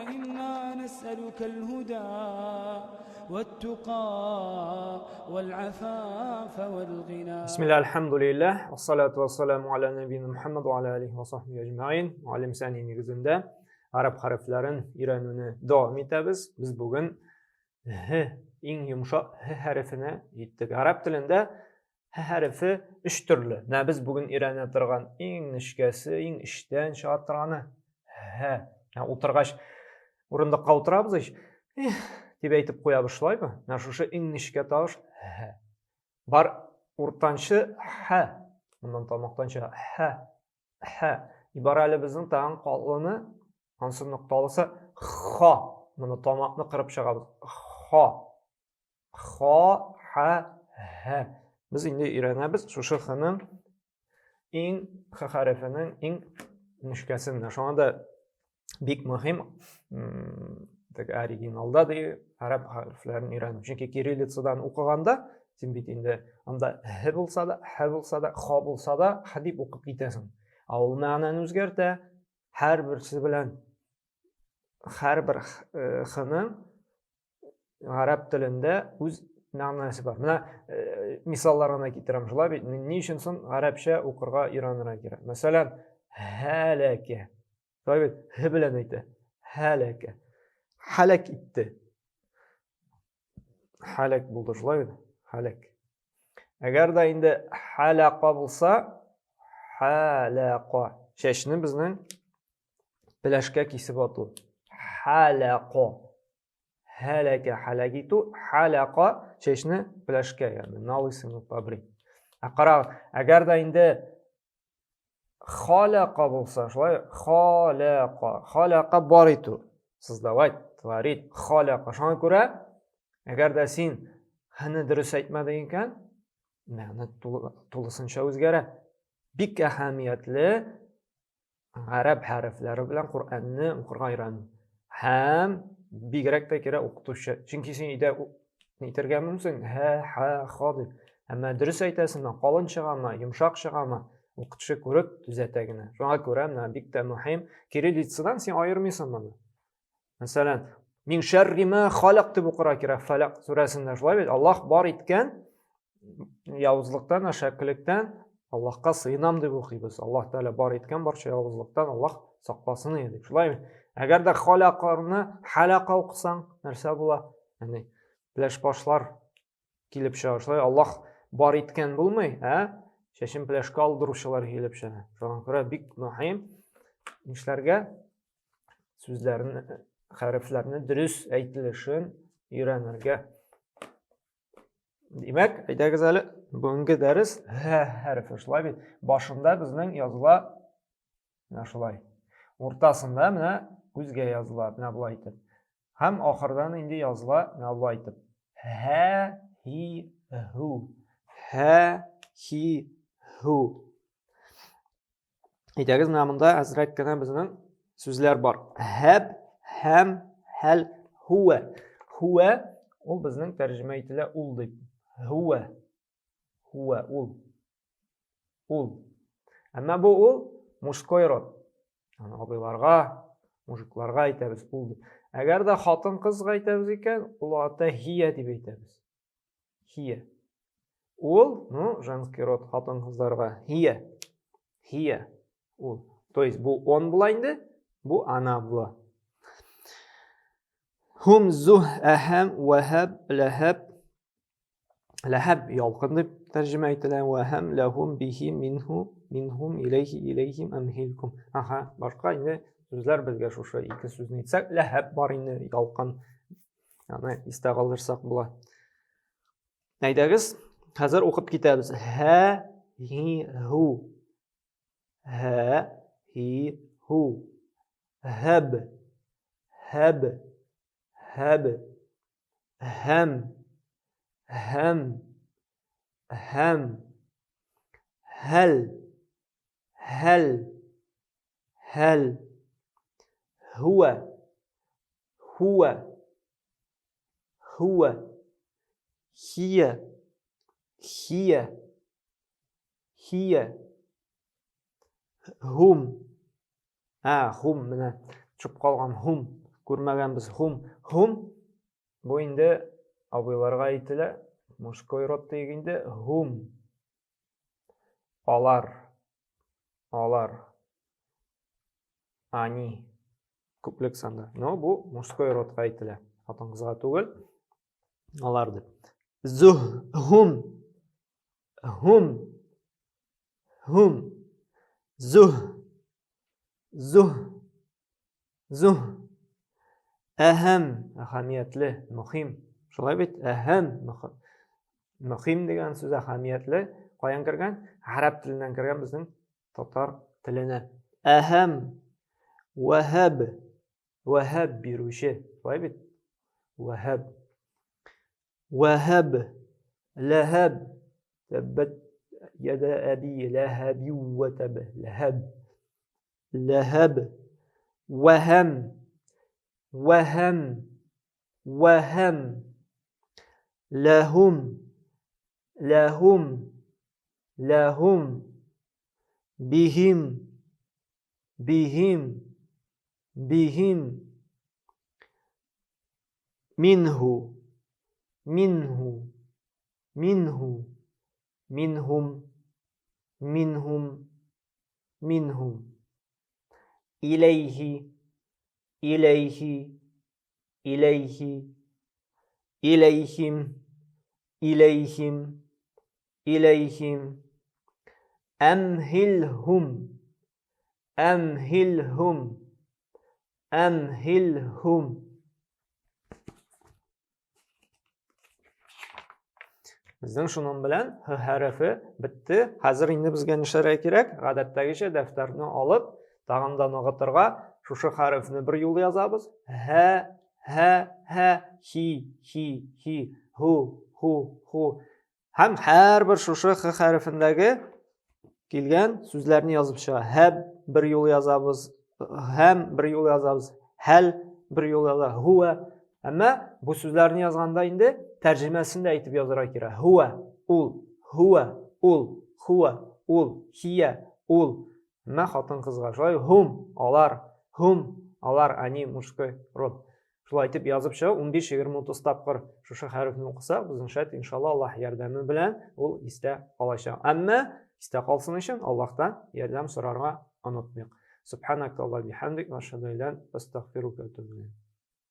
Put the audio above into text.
إنا نسألك الهدى والتقى والعفاف والغنى. بسم الله، الحمد لله، والصلاة والسلام على نبينا Muhammad ve ala alihi ve sahbihi ecmain. Muallim Sani нигезендә араб хәрефләрен өйрәнүне дәвам итәбез. Без бүген һ, иң йомшак һ хәрефенә җиттек. Араб телендә һ хәрефе өч төрле. Менә без бүген өйрәнә торган иң нечкәсе, иң эчтән чыга торганы һ. Менә утыргач урындыкка утырабыз ич, эх дип әйтеп куябыз, шулаймы? Менә шушы иң нечкә тавыш һ. Бар уртанчы һ. Моннан тамактан чыга һ. Һ. Бар әле безнең тагын калыны, ансы нокталысы х. Моны тамакны кырып чыгабыз. Х. Х, х, һ. Без инде өйрәнәбез шушы х-ның иң х хәрефенең иң нечкәсен. Менә шуңа да бик мөһим теге оригиналда ди гарәп хәрефләрен өйрәнү. Чөнки кириллицадан укыганда син бит инде анда һ булса да, һ булса да, х булса да, х дип укып китәсең. Ә ул мәгънәне үзгәртә. Һәрберсе белән һәрбер х-ның гарәп телендә үз мәгънәсе бар. Менә мисаллар гына китерәм, шулай бит. Ни өчен соң гарәпчә укырга өйрәнергә кирәк? Мәсәлән, һәләкә. Шулай бит, һ белән әйтә. Һәләкә. Һәләк итте. Һәләк булды, шулай бит? Һәләк. Әгәр дә инде һәләка булса, һәләка. Чәчне безнең пеләшкә кисеп ату. Һәләка. Һәләкә, һәләк итү, һәләка чәчне пеләшкә, ягъни на лысину побрить. Ә карагыз, әгәр дә инде халака булса, шулай халака, халака бар итү, создавать, творить, халака. Шуңа күрә, әгәр дә син һне дөрес әйтмәдең икән, мәгънә тулысынча үзгәрә. Бик әһәмиятле гарәп хәрефләре белән Коръәнне укырга өйрәнү. Һәм бигрәк тә кирәк укытучы. Чөнки син өйдә әйтергә мөмкин, һә, һә, ха дип. Әмма дөрес әйтәсеңме, калын чыгамы, йомшак чыгамы, укытучы күреп төзәтә генә. Шуңа күрә менә бик тә мөһим, кириллицадан син аермыйсың моны. Мәсәлән, мин шәрри ма халак дип укырга кирәк Фалак сүрәсендә, шулай бит? Аллаһ бар иткән явызлыктан, әшәкелектән Аллаһка сыенам дип укыйбыз. Аллаһ Тәгалә бар иткән барча явызлыктан Аллаһ сакласын иде дип. Шулай бит? Әгәр дә халакларны халака укысаң, нәрсә була? Ягъни пеләш башлар килеп чыга. Шулай Аллаһ бар иткән булмый, ә? Чәчен пеләшкә алдыручылар килеп чыга. Шуңа күрә бик мөһим нишләргә? Сүзләрне, хәрефләрне дөрес әйтелешен өйрәнергә. Димәк, әйдәгез әле, бүгенге дәрес һ хәрефе, шулай бит? Башында безнең языла менә шулай. Уртасында менә күзгә языла, менә болай итеп. Һәм ахырдан инде языла менә болай итеп. Һә, хи, һу. Һә, хи, һу. Әйдәгез, менә монда әзрәк кенә безнең сүзләр бар. Һәб, һәм, хәл, хуә. Хуә ул безнең тәрҗемә ителә ул дип. Хуә. Хуә ул. Ул. Әмма бу ул мужской род. Аны абыйларга, мужикларга әйтәбез ул дип. Әгәр дә хатын-кызга әйтәбез икән, ул ата хия дип әйтәбез. Хия. Ул, ну, женский род хатын-кызларга хия. Хия. Ул. То есть бу он була инде, бу она була. Хум зуh әһәм вәһәб ләһәб. Ләһәб ялкын дип тәрҗемә ителә. Вәһәм ләһум бихи минһу минһум иләйхи иләйхим әмһилкум. Аха, башка инде сүзләр безгә шушы ике сүзне әйтсәк, ләһәб бар инде ялкын. Аны истә калдырсак була. Әйдәгез, хәзер укып китәбез. Һә, һи, һу. Һә, һи, һу. Һәб, һәб, һәб. Һәм, һәм, һәм. Һәл, һәл, һәл. Һуә, һуә, һуә. Хия, хия, хия. Һум. Ә, хум менә төшеп калган хум. Күрмәгәнбез. Хум. Хум бу инде абыйларга әйтелә. Мужской род диек инде. Хум. Алар. Алар. Они. Күплек санда. Но бу мужской родка әйтелә. Хатын-кызга түгел. Алар дип. Зуһ, хум. Хум. Хум. Зуһ. Зуһ. Зуһ. Әһәм, әһәмиятле, мөхим. Шулай бит, әһәм, мөхим. Мөхим дигән сүз әһәмиятле. Каян кергән? Гарәп теленнән кергән безнең татар теленә. Әһәм, вәһәб, вәһәб бирүче. Шулай бит? Вәһәб. Вәһәб, ләһәб, тәббәт яда әби ләһәби вә тәб, ләһәб. Ләһәб, вәһәм, вәһәм, вәһәм, ләһум, ләһум, ләһум, бихим, бихим, бихим, минһу, минһу, минһу, минһум, минһум, минһум. Иләйһи, иләйһи, иләйһи, иләйһим, иләйһим, иләйһим. Әмһилһум, әмһилһум, әмһилһум. Безнең шуның белән һ хәрефе бетте. Хәзер инде безгә нишләргә кирәк? Гадәттәгечә дәфтәрне алып, тагын да ныгытырга, шушы хәрефне бер юлы язабыз. Һ, һ, һ, хи, хи, хи, ху, ху, ху. Һәм һәрбер шушы х хәрефендәге килгән сүзләрне язып чыга. Һәб бер юл язабыз, һәм бер юл язабыз, хәл бер юл яза, һуә. Әмма бу сүзләрне язганда инде тәрҗемәсен дә әйтеп язарга кирәк. Һуә, ул, һуә, ул, хуә, ул, хия, ул. Әмма хатын-кызга шулай һум, алар, һум, алар, они мужской род. Шулай итеп язып чыгып, 15, 20, 30 тапкыр шушы хәрефне укысак, безнең шәт, иншалла, Аллаһ ярдәме белән ул истә калачак. Әмма истә калсын өчен Аллаһтан ярдәм сорарга онытмыйк. Субханакаллаһ бихамдик, ва ашһаду ан ла астагфирука ва атубу илейк.